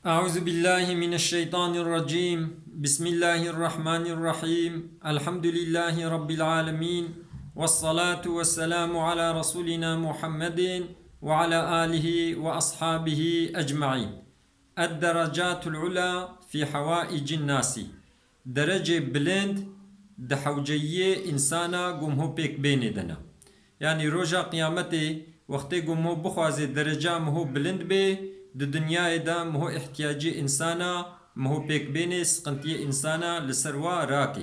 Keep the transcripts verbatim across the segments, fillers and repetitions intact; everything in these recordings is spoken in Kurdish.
أعوذ بالله من الشيطان الرجيم. بسم الله الرحمن الرحيم. الحمد لله رب العالمين. والصلاة والسلام على رسولنا محمد وعلى آله وأصحابه أجمعين. الدرجات العلى في حوائج الناس. Derecê bilind di hewceyiyê însana ku miho pêk bênê de ne. Yanî roja qiyametê wextê ku miho bixwaze dereca miho bilind bê, di dinyayê de miho ihtiyacê însana miho pêk bênê, siqintiyê însana li ser wa rakê.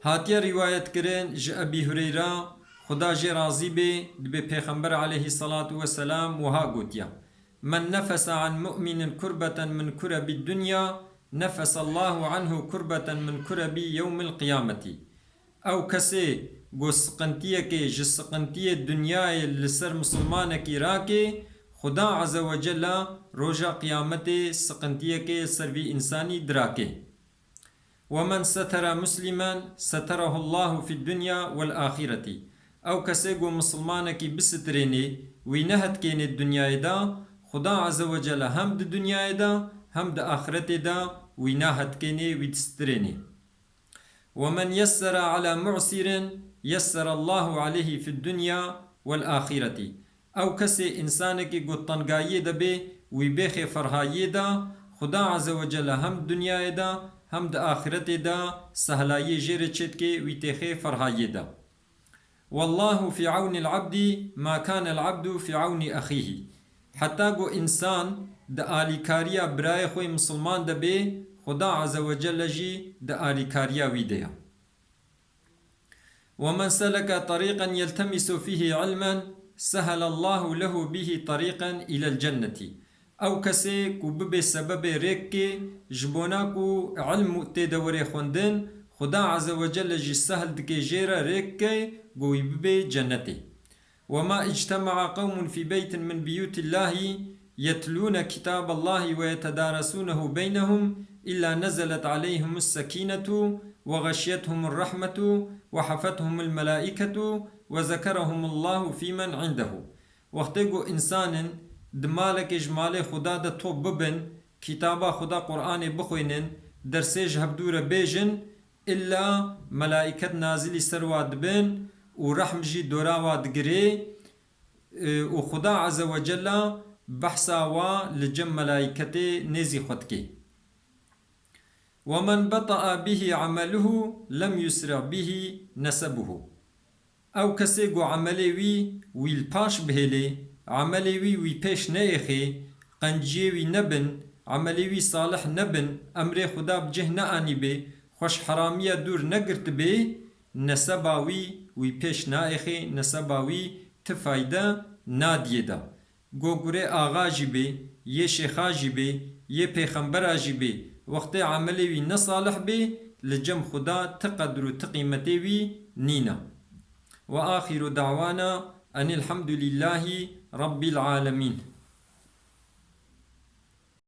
Hatiye rîwayet kirin ji Ebî Hureyra, Xuda jê razî bê, dibê Pêxember aleyhî selatu weselam wiha gotiya: "Men nefese an mu'minin kurbeten min kurebî dunya, nefese Allahu anhu kurbeten min kurebî yewmil qiyametî." Ew kesê ku siqintiyekê ji siqintiyê dinyayê li ser misilmanekî rakê, Xuda Azze ve Cella roja qiyametê siqintiyekê li ser vî însanî dirakê. "Ve men setere muslimen seterehu Allahu fid dunya vel ahireti." Ew kesê ku misilmanekî bisitirênê, wî nehetkênê di dinyayê de, Xuda Azze ve Celle hem di dinyayê de, hem di axiretê de wî nahetkênê, wî disitirênê. "Ve men yessere ala mu'sirin yessere Allahu aleyhi fid dunya vel ahireti." Ew kesê, însanekî ku tengayiyê de bê, wî bêxê ferhayiyê de, Xuda Azze ve Celle hem di dinyayê de, hem di axiretê de sehlayiyê jê re çêdikê, wî têxê ferhayiyê de. "Wallahu fi awnil abdi ma kanel abdu fi awni axihi." Heta ku însan di alîkariya birayê xwe yê misilman de bê, Xuda Azze ve Celle jî di alîkariya wî de ye. "Ve men seleke tariqen yeltemisu fihi ilmen, sehelallahu lehu bihi tariqen ilel cenneti." Ew kesê ku bibê sebebê rêkê, ji bona ku ilm tê de were xwendin, Xuda Azze ve Celle jî sehl dike jê re rêkê ku wî bibê cennetê. "Ve ma ictema'a qewmun fi beytin min biyutillahi yetlûne kitâballâhi ve yetedaresûnehu beynehum illâ nezelet aleyhimus sekînetu ve xeşiyethumur rahmetu ve hafethumul melâiketu ve zekerehumullâhu fîmen indehu." Wextê ku însanin di malekê ji malê Xuda de top bibin, kitaba Xuda Qur'anê bixwînin, dersê ji hevdû re bêjin, illa melaiket nazilî ser wa dibin û rehm jî dora wa digirê, e, û Xuda Azze ve Cella behsa wa li cem melaiketê nêzî xwe dikê. "Ve men beta'a bihi ameluhu lem yusri' bihi nesebuhu." Ew kesê ku emelê wî, wî li paş bihêlê, emelê wî, wî pêş neêxê, qenciyê wî nebin, emelê wî salih nebin, emrê Xuda bi cih neanîbê, xwe ji heramiya dûr negirtibê, neseba wî, wî pêş naêxê, neseba wî ti fayde nadiyê de. Go gurê axa jî bê, yê şêxa jî bê, yê pêxembera jî bê, wextê emelê wî ne salih bê, li cem Xuda ti qedr û ti qîmetê wî nîne. "Ve axiru da'wana enilhamdulîllahî rabbil alemîn."